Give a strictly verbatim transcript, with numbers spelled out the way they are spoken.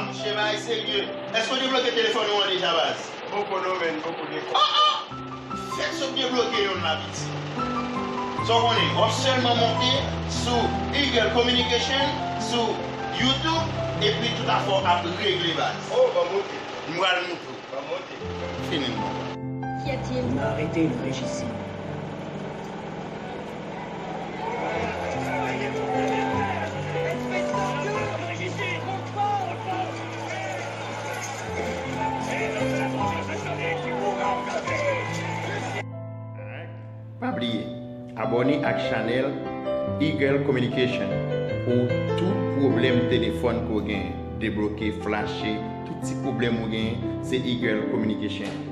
Monchè, bagay serye. Èske w debloke telefòn ou an deja, baz? Poko non, menn, poko gen. Oh, oh! Fèk sot debloke youn la, piti. Sa w konnen, w ap sèlman monte sou Eagle Communication, sou YouTube, epi tout afè w ap regle, baz. Oh, ban m monte. M pral montre w. Ban m monte. Fini m ban w. Kiyès ye? N a arete l, rejisi. Pa bliye, abòne ak chanèl Eagle Communication pou tout pwoblèm telefòn ke w genyen, debloke, flache, tout ti pwoblèm ou genyen, se Eagle Communication.